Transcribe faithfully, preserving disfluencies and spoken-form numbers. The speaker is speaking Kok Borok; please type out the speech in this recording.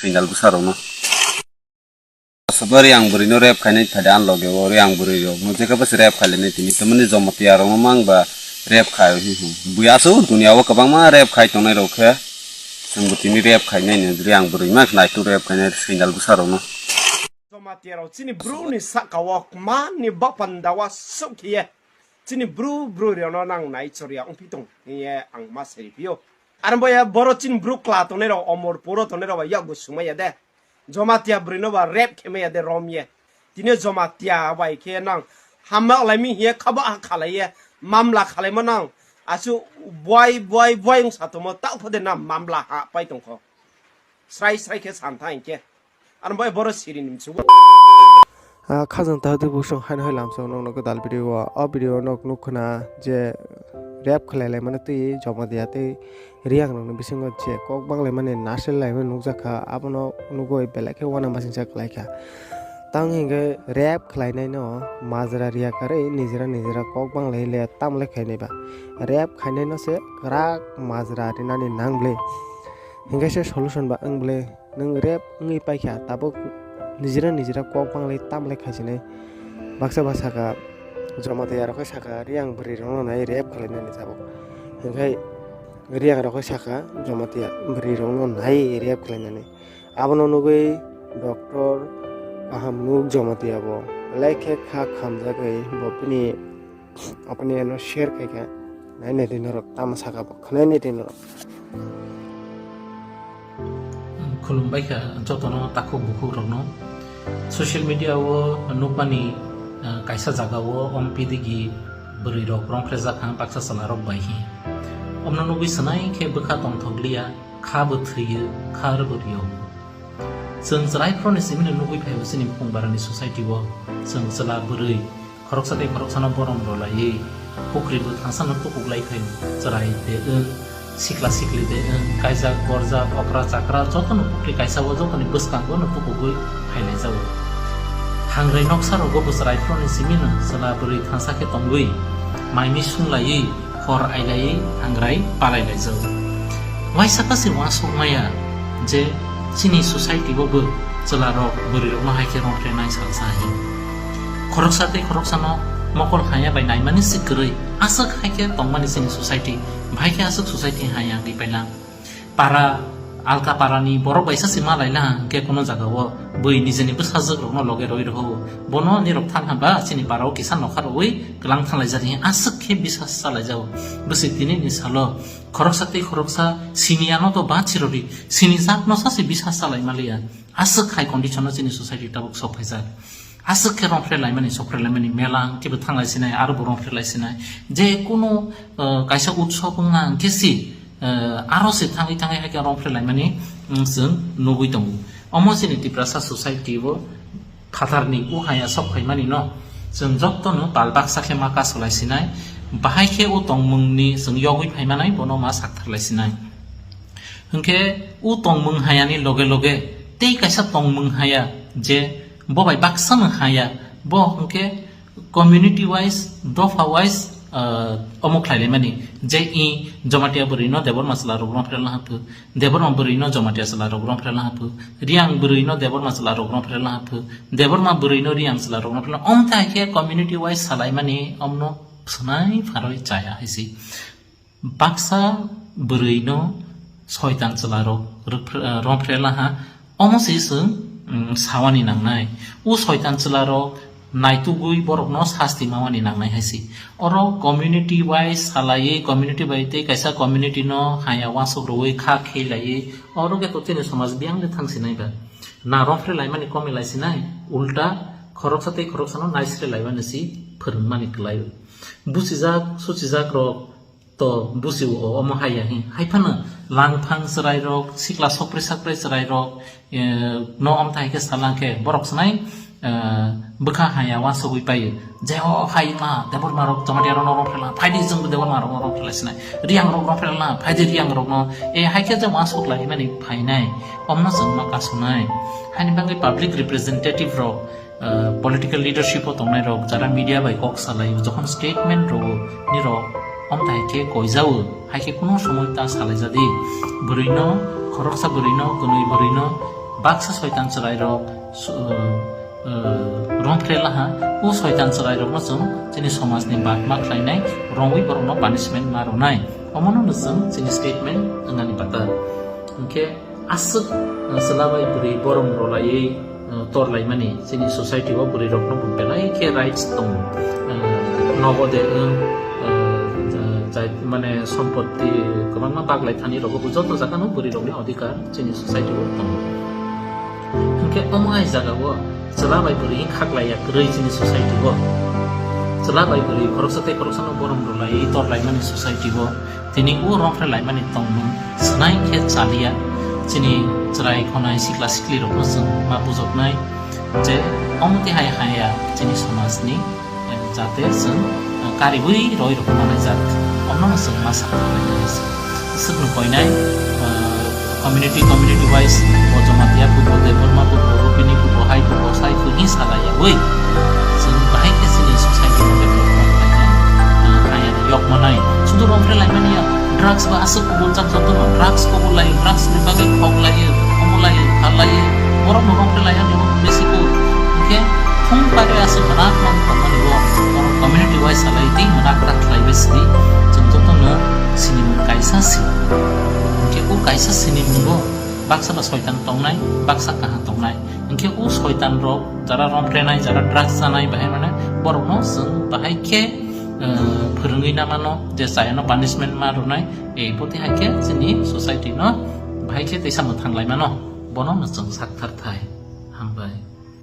Sindal bwsarokno. Aswk Riyang bwrwino rape khainai phai de ani loge o Riyang bwrwi rokno jekhe bwse rape khailai nai tini tamani Jamatia rokno mang ba rape khai hi hi. Buya aswk dunia o kwbangma rape khai tongnai rok khe chwngbo tini rape khainai ni Riyang bwrwi ma khnai tu rape khainai sindal bwsa rokno. Jamatia rok chini bru ni saka o mani bapanda wa suk hiye. Chini bru bru riono nang nai choriya wngpi tong hiye ang ma seri pio. Aro bo ya boro chini bru kla tongnai rok omor puro tongnai rok ba yakbo sumaya de. Jamatia bwrwino ba rape khe maya de rom ye. Tini Jamatia bai khe nang hamma lai mi hiye khabo ha khalai ye. Mamla khalaimo nang. Asu boi boi boi wng satomo tao phode na mamla ha pai tongkho. Srai srai khe santha hinkhe. Ano bai boro siri ni mchugo. Ah, khajang ta de busong haino hai lamsong nokno kwtal video o. O video nok nukkhna je rape khlai lai mano twi Jamatia tei Riyang rokni bisingo je kok bang lai mani nasel lai mani nukjak kha, abono nugwi belai khe uanama singsa khlai kha. Tang hinkhe rape khlai nai no majra riya karwi nijera nijera kok bang lai le tam le khainai ba. Rape khainai no se kwrak majra rinani nang bwle. Hinkhe se solution ba wng bwle. Nwng rape wngwi paikha, tabuk nijera nijera kok banglai tamlai khaisinai. Baksa ba saka, Jamatia rok khe saka, Riyang bwrwi rokno nai rape khlainani tabuk. Hinkhe Riyang rok khe saka, Jamatia bwrwi rokno nai rape khlainani. Abono nugwi doctor kaham nuk Jamatia bo. Belai khe kha khamjagwi bo bini Apni ano share khaikha, nainai di norok tamo saka bo khwnainai di norok. Khulumbai kha jotono takhuk bukhuk rokno. Social media o nukmani, ah, kaisa jaga o ompidigi bwrwi rok rongphrejak kha baksa chwla rok bai hi. Omno nugwi swnai khe bwkha tongthok liya, kha bo thwiyo, kha rwbo riyo. Chwng chwrai phoroni simino nugwi phaibo chini Phungbarani society o. Chwng chwla bwrwi khoroksa tei khoroksano borom rwlaiwi, pukri bwthangsano tukuklai phai, chwrai de wng, sikla sikli de wng, kaijak, borjak, okra, chakra, jotono pukri kaisa o jotoni bwskango no tukugwi phailaijago. Hangrai noksa rogo bo chwrai phoroni simino chwla bwrwi thansa khe tongwi, maimi sunglaiwi, hor ailaiwi hangrai palailaijao. Waisa kasi uansuk maya je chini society o bo chwla rok bwrwi rokno hai khe rongphrenai salsa hai. Khoroksa tei khoroksano mokol haya bai naimani si kwrwi aswk hai khe tongmani chini society, bahai khe aswk society haya wngwi paina. Para, alka parani borok baisa se ma laila hwnkhe kuno jaga o bui nijeni bwsajwk rokno loge roi rw o. Bono nirok thang hwnba chini para o kisa nokha rwi kwlang thang laijak aswk khe bisas cha laijak o. Bwswi tini ni salo khoroksa tei khoroksa sini ano to ba chirori sini jak no sa se bisas cha lai ma liya. Aswk hai condition o chini society tabuk sok phaijak. Aswk khe rongphre laimani, sokphre laimani, mela hwnkhe bo thanglai sinai, aro bo rongphre lai sinai. Je kuno, uh, kaisa utsob wngna hwnkhe si, uh, aro se thangwi thangwi hai khe rongphre laimani, um, chwng nugwi tongo. Omo chini Tiprasa society o phatharni o haya sok phaimani no chwng jotono pal baksa khe ma kaso lai sinai. Bahai khe o tongmungni chwng yogwi phaimanai bono ma sakthar lai sinai. Hwnkhe o tongmung hayani loge loge tei kaisa tongmung haya je bo bai baksa no haya, bo hwnkhe community wise, dopha wise, ah, omo khlai laimani je i Jamatia bwrwi no Debbarma chwla rok rongphre laha phu, Debbarma bwrwi no Jamatia chwla rok rongphre laha phu, Riyang bwrwi no Debbarma chwla rok rongphre laha phu, Debbarma bwrwi no Riyang chwla rok rongphre laha, omthai khe community wise salaimani omno swnai pharwi chaya hai se. Baksa bwrwino soitan chwlarok rwphr-, eh, rongphre laha, omo se chwng, mm, sawani nangnai. O soitan chwlarok naitugwi borokno sasti mawani nangnai hai se. Oro community wise salaiwi, community bai tei kaisa community no haya uansuk rwui kha khe laiwi, oro khe to chini somaj biyang de thang sinai ba. Na rongphre laimani komi lai sinai, ulta khoroksa tei khoroksano naisre laimani si phwrwngmani kwlai. Buchijak, suchijak rok, to busi o omo hai ya hin. Hai phano langphang chwrai rok, sikla sokpri sakpri chwrai rok, eh, no omthai khe salang khe borok swnai, eh, bwkha haya uansugwi paio. Je o hai ma Debbarma rok Jamatia rok no rongphre la, phaidi chwng Debbarma rok no rongphre lai sinai. Riyang rok rongphre la, phaidi Riyang rok no. Eh, hai khe je uansuk lai mani phainai. Omno chwng ma kasunai. Haini bagwi public representative rok, ah, political leadership o tongnai rok jara media bai kok salai o, jokhon statement rwo nirok omthai khe koijao, hai khe kuno somoi ta salai jadi. Bwrwi no, khoroksa bwrwi no, kwnwi bwrwi no Baksa soitan chwrairok su-, uh, uh, romphre laha, o soitan chwrairokno chwng chini somajni batma khlainai, romwi borokno punishment ma rwnai. Omono no chwng chini statement wngnani pata. Hinkhe aswk, uh, chwla bai bwrwi borom rwlaiwi, uh, torlaimani chini society o bwrwirokno bo belai khe rights tongo. Uh, nogo de wng, uh, jai, mane, sompotti kwbangma baglai thani rogo bo joto jagano bwrwirokni odhikar chini society o tongo. Hinkhe omo hai jagao chwla bai bwrwi khaklaiya kwrwi chini society o. Chwla bai bwrwi khoroksa tei khoroksano borom rwlaiwi torlaimani society o. Tini o romphre laimani tongmung swnai khe chaliya. Chini chwrai khonai sikla siklirokno chwng ma bujoknai je omo tihai haya chini somajni, eh, jate chwng, eh, karibwi roi rok manai jak. Omno no chwng ma sakha nai se. Swkno koinai, eh, community, community wise, bo Jamatia phubo, Debbarma phubo, Rupini phubo, hai phubo, sai phubo hi salaiya oi. Chwng bahai khe chini society no development khlainai, eh, hayani yok manai. Sudu romphre laimani ya, drugs ba aswk kubul jak joto no, drugs kubul lai, drugs ni bagwi khok lai, omo lai, phal lai, borok no romphre laiyani o besi ko. Hinkhe phung pare aswk manak man tongmani bo, borok community wise salai tei manak ta khlai bai sini, chwng joto no sinimung kaisa si. Hinkhe o kaisa sinimung bo baksa ba soitan tongnai, baksa kaha tongnai. Hinkhe o soitan rok jara romphrenai, jara drugs chanai, bahai mane borokno chwng bahai khe, eh, phwrwngwi na mano je chayano punishment ma rwnai, eh, botwi hai khe chini society no bahai khe teisa mwthang lai mano, bono no chwng sak thar thai.